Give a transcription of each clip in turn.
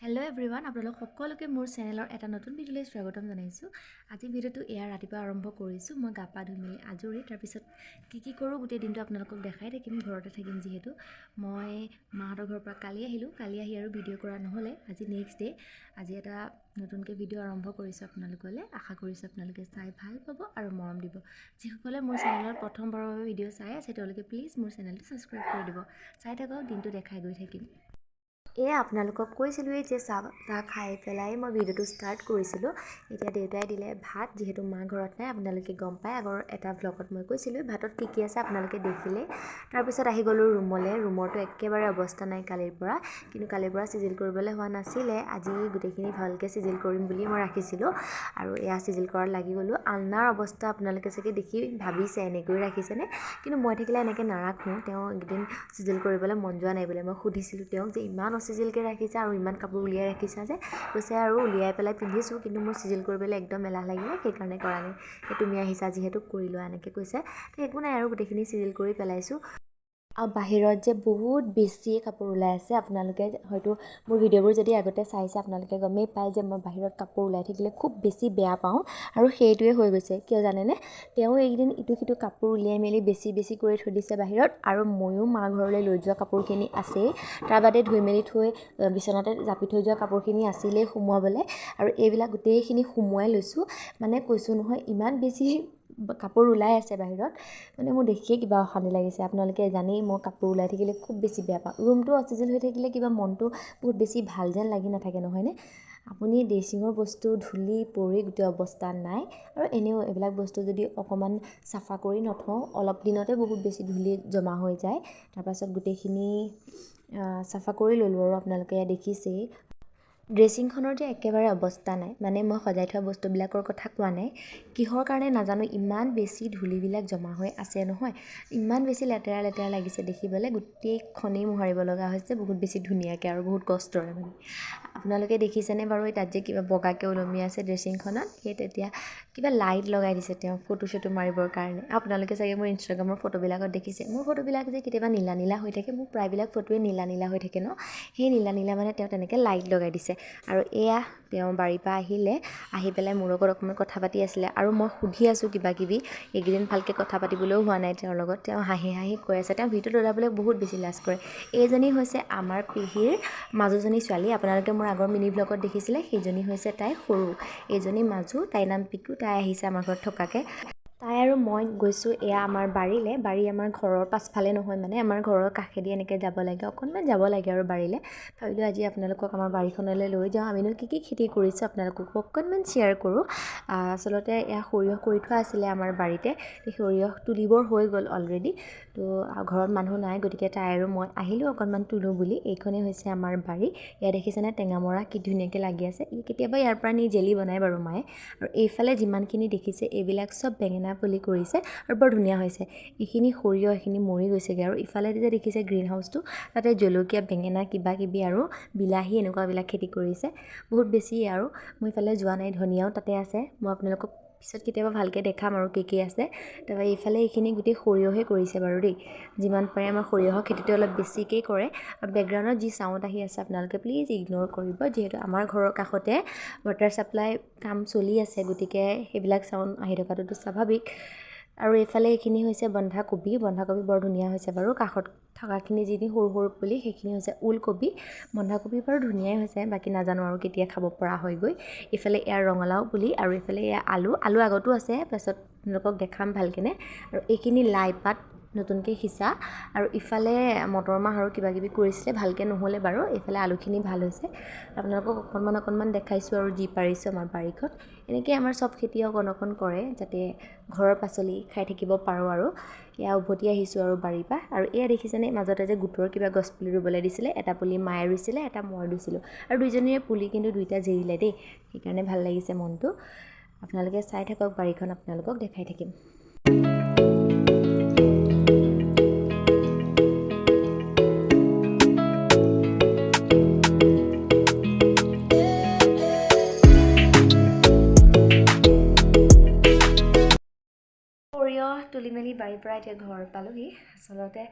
Hello' everyone, আপোনালোক সকলোকে মোৰ চেনেলৰ এটা নতুন ভিডিঅ'লৈ স্বাগতম জনাইছোঁ। আজি ভিডিঅ'টো এয়া ৰাতিপুৱা আৰম্ভ কৰিছোঁ। মই গা পা ধুই মেলি আজৰি, তাৰপিছত কি কি কৰোঁ গোটেই দিনটো আপোনালোকক দেখাই থাকিম। ঘৰতে থাকিম যিহেতু। মই মাহঁতৰ ঘৰৰ পৰা কালি আহিলোঁ। কালি আহি আৰু ভিডিঅ' কৰা নহ'লে। আজি নেক্সট ডে', আজি এটা নতুনকৈ ভিডিঅ' আৰম্ভ কৰিছোঁ আপোনালোকলৈ। আশা কৰিছোঁ আপোনালোকে চাই ভাল পাব আৰু মৰম দিব। যিসকলে মোৰ চেনেলত প্ৰথমবাৰৰ বাবে ভিডিঅ' চাই আছে, তেওঁলোকে প্লিজ মোৰ চেনেলটো ছাবস্ক্ৰাইব কৰি দিব। চাই থাকক, দিনটো দেখাই গৈ থাকিম। এয়া আপোনালোকক কৈছিলোঁৱেই যে চাহ তাহ খাই পেলাই মই ভিডিঅ'টো ষ্টাৰ্ট কৰিছিলোঁ। এতিয়া দেউতাই দিলে ভাত, যিহেতু মা ঘৰত নাই। আপোনালোকে গম পায়, আগৰ এটা ভ্লগত মই কৈছিলোঁ ভাতত কি কি আছে, আপোনালোকে দেখিলেই। তাৰপিছত আহি গ'লোঁ ৰুমলৈ। ৰুমৰটো একেবাৰে অৱস্থা নাই কালিৰ পৰা, কিন্তু কালিৰ পৰা চিজিল কৰিবলৈ হোৱা নাছিলে। আজি গোটেইখিনি ভালকৈ চিজিল কৰিম বুলি মই ৰাখিছিলোঁ আৰু এয়া চিজিল কৰাত লাগি গ'লোঁ। আলনাৰ অৱস্থা আপোনালোকে চাগে দেখি ভাবিছে এনেকৈ ৰাখিছেনে, কিন্তু মই থাকিলে এনেকৈ নাৰাখোঁ। তেওঁ এইকেইদিন চিজিল কৰিবলৈ মন যোৱা নাই বোলে। মই সুধিছিলোঁ তেওঁক যে ইমান অচিজিলকৈ ৰাখিছা আৰু ইমান কাপোৰ উলিয়াই ৰাখিছা যে? কৈছে আৰু উলিয়াই পেলাই পিন্ধিছোঁ, কিন্তু মোৰ চিজিল কৰিবলৈ একদম এলাহ লাগিলে, সেইকাৰণে কৰা নাই। এই তুমি আহিছা যিহেতু কৰি লোৱা, এনেকৈ কৈছে। তো একো নাই আৰু, গোটেইখিনি চিজিল কৰি পেলাইছোঁ। আৰু বাহিৰত যে বহুত বেছিয়ে কাপোৰ ওলাই আছে। আপোনালোকে হয়তো মোৰ ভিডিঅ'বোৰ যদি আগতে চাইছে, আপোনালোকে গমেই পায় যে মই বাহিৰত কাপোৰ ওলাই থাকিলে খুব বেছি বেয়া পাওঁ আৰু সেইটোৱে হৈ গৈছে। কিয় জানেনে? তেওঁ এইকেইদিন ইটো সিটো কাপোৰ উলিয়াই মেলি বেছি বেছি কৰি থৈ দিছে বাহিৰত আৰু ময়ো মা ঘৰলৈ লৈ যোৱা কাপোৰখিনি আছেই। তাৰ বাদে ধুই মেলি থৈ বিচনাতে জাপি থৈ যোৱা কাপোৰখিনি আছিলেই সুমুৱাবলৈ আৰু এইবিলাক গোটেইখিনি সুমুৱাই লৈছোঁ। মানে কৈছোঁ নহয়, ইমান বেছি কাপোৰ ওলাই আছে বাহিৰত, মানে মোৰ দেখিয়ে কিবা অশান্তি লাগিছে। আপোনালোকে জানেই, মই কাপোৰ ওলাই থাকিলে খুব বেছি বেয়া পাওঁ। ৰুমটো অচিজিল হৈ থাকিলে কিবা মনটো বহুত বেছি ভাল যেন লাগি নাথাকে, নহয়নে? আপুনি ড্ৰেছিঙৰ বস্তু ধূলি পৰি গোটেই অৱস্থা নাই আৰু এনেও এইবিলাক বস্তু যদি অকণমান চাফা কৰি নথওঁ, অলপ দিনতে বহুত বেছি ধূলি জমা হৈ যায়। তাৰপাছত গোটেইখিনি চাফা কৰি ল'লোঁ আৰু আপোনালোকে দেখিছেই। ড্ৰেছিংখনৰ যে একেবাৰে অৱস্থা নাই, মানে মই সজাই থোৱা বস্তুবিলাকৰ কথা কোৱা নাই। কিহৰ কাৰণে নাজানো, ইমান বেছি ধূলিবিলাক জমা হৈ আছে নহয়, ইমান বেছি লেতেৰা লেতেৰা লাগিছে দেখিবলৈ। গোটেইখনেই মোহাৰিব লগা হৈছে বহুত বেছি ধুনীয়াকৈ আৰু বহুত কষ্টৰে। মানে আপোনালোকে দেখিছেনে বাৰু, এই তাত যে কিবা বগাকৈ ওলমি আছে ড্ৰেছিংখনত? সেই তেতিয়া কিবা লাইট লগাই দিছে তেওঁ ফটো চটো মাৰিবৰ কাৰণে। আপোনালোকে চাগে মোৰ ইনষ্টাগ্ৰামৰ ফটোবিলাকত দেখিছে, মোৰ ফটোবিলাক যে কেতিয়াবা নীলা নীলা হৈ থাকে। মোৰ প্ৰায়বিলাক ফটোৱে নীলা নীলা হৈ থাকে ন? সেই নীলা নীলা মানে তেওঁ তেনেকৈ লাইট লগাই দিছে। আৰু এয়া তেওঁ বাৰীৰ পৰা আহিলে। আহি পেলাই মোৰ লগত অকণমান কথা পাতি আছিলে আৰু মই সুধি আছোঁ কিবা কিবি। এইকেইদিন ভালকৈ কথা পাতিবলৈও হোৱা নাই তেওঁৰ লগত। তেওঁ হাঁহি হাঁহি কৈ আছে। তেওঁ ভিডিঅ'ত ওলাবলৈ বহুত বেছি লাজ কৰে। এইজনী হৈছে আমাৰ পেহীৰ মাজুজনী ছোৱালী। আপোনালোকে মোৰ আগৰ মিনি ভ্লগত দেখিছিলে, সেইজনী হৈছে তাই সৰু, এইজনী মাজু। তাইৰ নাম পিকু। তাই আহিছে আমাৰ ঘৰত থকাকৈ। তাই আৰু মই গৈছোঁ এয়া আমাৰ বাৰীলৈ। বাৰী আমাৰ ঘৰৰ পাছফালে নহয়, মানে আমাৰ ঘৰৰ কাষেদি এনেকৈ যাব লাগে, অকণমান যাব লাগে আৰু বাৰীলৈ। ভাবিলোঁ আজি আপোনালোকক আমাৰ বাৰীখনলৈ লৈ যাওঁ। আমিনো কি কি খেতি কৰিছোঁ, আপোনালোককো অকণমান শ্বেয়াৰ কৰোঁ। আচলতে এয়া সৰিয়হ কৰি থোৱা আছিলে আমাৰ বাৰীতে। সৰিয়হ তুলিবৰ হৈ গ'ল অলৰেডি। তো ঘৰত মানুহ নাই, গতিকে তাই আৰু মই আহিলোঁ অকণমান তোলোঁ বুলি। এইখনেই হৈছে আমাৰ বাৰী। ইয়াত দেখিছেনে টেঙামৰা কি ধুনীয়াকৈ লাগি আছে? ই কেতিয়াবা ইয়াৰ পৰা নি জেলি বনায় বাৰু মায়ে। আৰু এইফালে যিমানখিনি দেখিছে, এইবিলাক চব বেঙেনা পুলি কৰিছে আৰু বৰ ধুনীয়া হৈছে। এইখিনি সৰিয়হ, এইখিনি মৰি গৈছেগৈ। আৰু ইফালে যে দেখিছে গ্ৰীণ হাউচটো, তাতে জলকীয়া, বেঙেনা, কিবা কিবি আৰু বিলাহী এনেকুৱাবিলাক খেতি কৰিছে বহুত বেছি। আৰু মই ইফালে যোৱা নাই। ধনিয়াও তাতে আছে। মই আপোনালোকক পিছত কেতিয়াবা ভালকৈ দেখাম আৰু কি কি আছে। তাৰপৰা এইফালে এইখিনি গোটেই সৰিয়হে কৰিছে বাৰু দেই। যিমান পাৰে আমাৰ সৰিয়হৰ খেতিটো অলপ বেছিকেই কৰে। আৰু বেকগ্ৰাউণ্ডত যি চাউণ্ড আহি আছে, আপোনালোকে প্লিজ ইগন'ৰ কৰিব, যিহেতু আমাৰ ঘৰৰ কাষতে ৱাটাৰ ছাপ্লাই কাম চলি আছে, গতিকে সেইবিলাক চাউণ্ড আহি থকাটোতো স্বাভাৱিক। আৰু এইফালে এইখিনি হৈছে বন্ধাকবি। বন্ধাকবি বৰ ধুনীয়া হৈছে বাৰু। কাষত থকাখিনি যিখিনি সৰু সৰু পুলি, সেইখিনি হৈছে ওলকবি। বন্ধাকবি বাৰু ধুনীয়াই হৈছে, বাকী নাজানো আৰু কেতিয়া খাব পৰা হয়গৈ। এইফালে এয়া ৰঙালাও পুলি আৰু এইফালে এয়া আলু। আলু আগতো আছে, পাছত আপোনালোকক দেখাম ভালকেনে। আৰু এইখিনি লাই পাত নতুনকৈ সিঁচা। আৰু ইফালে মটৰ মাহ আৰু কিবা কিবি কৰিছিলে, ভালকৈ নহ'লে বাৰু। এইফালে আলুখিনি ভাল হৈছে। আপোনালোকক অকণমান অকণমান দেখাইছোঁ আৰু যি পাৰিছোঁ আমাৰ বাৰীখন। এনেকৈ আমাৰ চব খেতি অকণ অকণ কৰে, যাতে ঘৰৰ পাচলি খাই থাকিব পাৰোঁ। আৰু এয়া উভতি আহিছোঁ আৰু বাৰীৰ পৰা। আৰু এয়া দেখিছেনে, মাজতে যে গোটৰ কিবা গছ পুলি ৰুবলৈ দিছিলে, এটা পুলি মায়ে ৰুইছিলে, এটা মই ৰুইছিলোঁ আৰু দুইজনীৰে পুলি কিন্তু দুইটা জীয়িলে দেই। সেইকাৰণে ভাল লাগিছে মনটো। আপোনালোকে চাই থাকক, বাৰীখন আপোনালোকক দেখাই থাকিম। সৰিয়হ তুলি মেলি বাৰীৰ পৰা এতিয়া ঘৰ পালোহি। আচলতে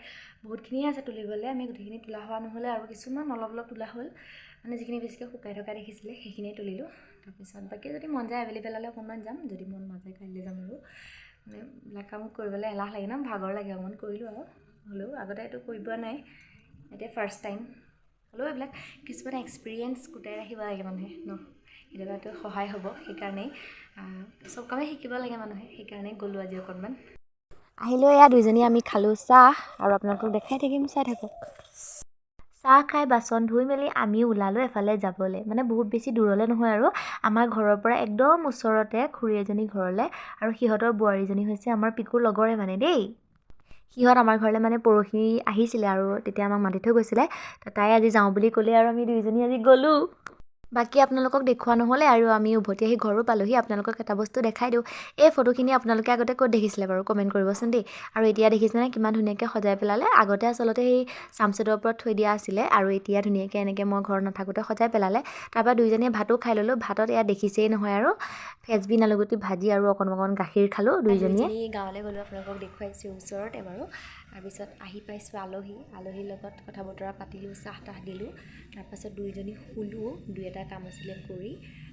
বহুতখিনিয়ে আছে তুলিবলৈ, আমি গোটেইখিনি তোলা হোৱা নহ'লে আৰু কিছুমান অলপ অলপ তোলা হ'ল। মানে যিখিনি বেছিকৈ শুকাই থকা দেখিছিলে সেইখিনিয়ে তুলিলোঁ। তাৰপিছত বাকী যদি মন যায় আবেলি বেলালৈ অকণমান যাম, যদি মন নাযায় কাইলৈ যাম আৰু। মানে এইবিলাক কাম কৰিবলৈ এলাহ লাগে ন, ভাগৰ লাগে, অকণমান কৰিলোঁ আৰু। হ'লেও আগতে এইটো কৰি পোৱা নাই, এতিয়া ফাৰ্ষ্ট টাইম। হ'লেও এইবিলাক কিছুমান এক্সপিৰিয়েঞ্চ গোটাই ৰাখিব লাগে মানুহে ন, কেতিয়াবাতো সহায় হ'ব, সেইকাৰণেই চব কামেই শিকিব লাগে মানুহে, সেইকাৰণেই গ'লোঁ আজি অকণমান। আহিলোঁ এয়া দুইজনী আমি খালোঁ চাহ, আৰু আপোনালোকক দেখাই থাকিম, চাই থাকক। চাহ খাই বাচন ধুই মেলি আমি ওলালোঁ এফালে যাবলৈ, মানে বহুত বেছি দূৰলৈ নহয় আৰু, আমাৰ ঘৰৰ পৰা একদম ওচৰতে খুৰী এজনী ঘৰলৈ। আৰু সিহঁতৰ বোৱাৰীজনী হৈছে আমাৰ পিকুৰ লগৰে মানে দেই। সিহঁত আমাৰ ঘৰলৈ মানে পৰহি আহিছিলে আৰু তেতিয়া আমাক মাতি থৈ গৈছিলে। তাই আজি যাওঁ বুলি ক'লে আৰু আমি দুইজনী আজি গ'লোঁ। বাকী আপোনালোকক দেখুওৱা নহ'লে আৰু আমি উভতি আহি ঘৰো পালোহি। আপোনালোকক এটা বস্তু দেখাই দিওঁ, এই ফটোখিনি আপোনালোকে আগতে ক'ত দেখিছিলে বাৰু কমেণ্ট কৰিবচোন দেই। আৰু এতিয়া দেখিছেনে কিমান ধুনীয়াকৈ সজাই পেলালে। আগতে আচলতে সেই চামছেটৰ ওপৰত থৈ দিয়া আছিলে, আৰু এতিয়া ধুনীয়াকৈ এনেকৈ মই ঘৰত নাথাকোঁতে সজাই পেলালে। তাৰপৰা দুইজনীয়ে ভাতো খাই ল'লোঁ। ভাতত এয়া দেখিছেই নহয় আৰু ফেচবিন আলুগুটি ভাজি আৰু অকণ অকণ গাখীৰ খালোঁ দুইজনীয়ে। গাঁৱলৈ গ'লোঁ, আপোনালোকক দেখুৱাইছোঁ ওচৰতে বাৰু। তাৰপিছত আহি পাইছোঁ আলহী, আলহীৰ লগত কথা বতৰা পাতিলোঁ, চাহ তাহ দিলোঁ। তাৰপাছত দুইজনী শুলোঁ, দুই এটা কাম আছিলে কৰি।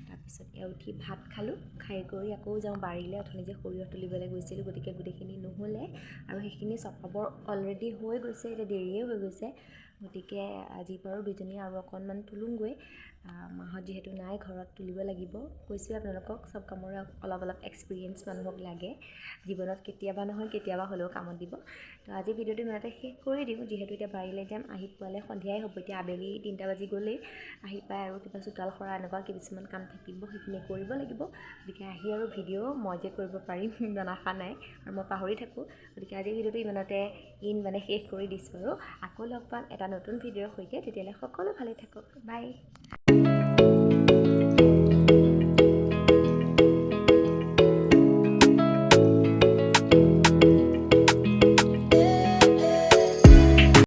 তাৰপিছত এয়া উঠি ভাত খালোঁ, খাই কৰি আকৌ যাওঁ বাৰীলৈ। অথনি যে সৰিয়হ তুলিবলৈ গৈছিলোঁ, গতিকে গোটেইখিনি নহ'লে আৰু সেইখিনি চপাবৰ অলৰেডি হৈ গৈছে, এতিয়া দেৰিয়ে হৈ গৈছে। গতিকে আজি বাৰু দুইজনীয়ে আৰু অকণমান তোলোঁগৈ। মাহঁত যিহেতু নাই ঘৰত, তুলিব লাগিব। কৈছোঁৱে আপোনালোকক, চব কামৰে অলপ অলপ এক্সপিৰিয়েঞ্চ মানুহক লাগে জীৱনত, কেতিয়াবা নহয় কেতিয়াবা হ'লেও কামত দিব। তো আজি ভিডিঅ'টো ইমানতে শেষ কৰি দিওঁ, যিহেতু এতিয়া বাৰীলৈ যাম, আহি পোৱালে সন্ধিয়াই হ'ব। এতিয়া আবেলি 3টা বাজি গ'লেই আহি পাই আৰু কিবা চোতাল সৰা এনেকুৱা কিছুমান কাম থাকিব, সেইখিনি কৰিব লাগিব। গতিকে আহি আৰু ভিডিঅ' মই যে কৰিব পাৰিম ইমান আশা নাই, আৰু মই পাহৰি থাকোঁ। গতিকে আজিৰ ভিডিঅ'টো ইমানতে মানে শেষ কৰি দিছোঁ আৰু আকৌ লগ পাম এটা নতুন ভিডিঅ'ৰ সৈতে। তেতিয়াহ'লে সকলো ভালে থাকক, বাই।